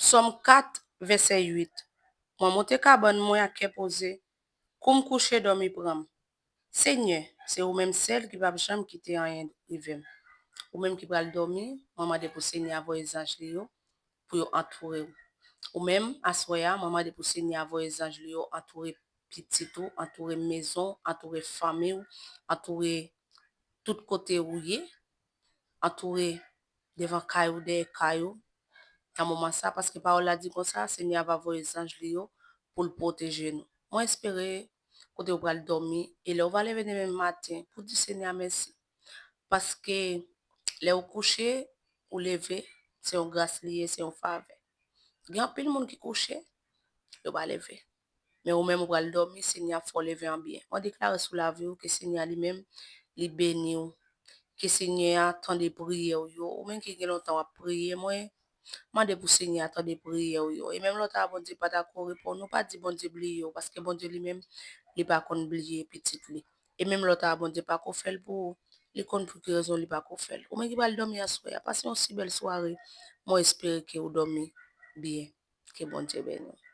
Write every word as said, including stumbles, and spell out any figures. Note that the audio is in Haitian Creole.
Sòm kat, vèsè uit. Mwen monte kabann mwen ak kè poze, kou m kouche dòmi pran m. Senyè, se ou menm sèl ki p ap janm kite anyen rive m. Ou menm ki pral dòmi, mwen mande pou Senyè a voye zanj li yo pou yo antoure w. Ou menm, aswè a, mwen mande pou Senyè a voye zanj li yo antoure pitit ou, antoure mezon, antoure fanmi w, antoure tout kote ou ye, antoure devan kay ou, dèyè kay ou, nan moman sa, paske pawòl la di konsa, Senyè a va voye zanj li yo pou l pwoteje nou. Mwen espere kote ou pral dòmi, e lè ou va leve demen maten, pou di Senyè a mèsi. Paske lè ou kouche, ou leve, se yon gras li ye, se yon favè. Gen anpil moun ki kouche, yo pa leve. Men ou menm ou pral dòmi, Senyè a fè w leve an byen. Mwen deklare sou lavi w ke Senyè a li menm, li beni w. Ke Senyè a tande priyè w yo. Ou menm ki gen lontan w ap priye, mwen mande pou Senyè a tande priyè w yo. E menm lè w ta Bondye pa ta ko reponn ou, pa di Bondye bliye w, paske Bondye li menm, li pa konn bliye pitit li. E menm lè w ta Bondye pa ko fè l pou ou, li konn pou ki rezon li pa ko fè l. Ou menm ki pral dòmi aswè a, pase yon si bèl sware. Mwen espere ke ou dòmi byen. Ke Bondye beni w.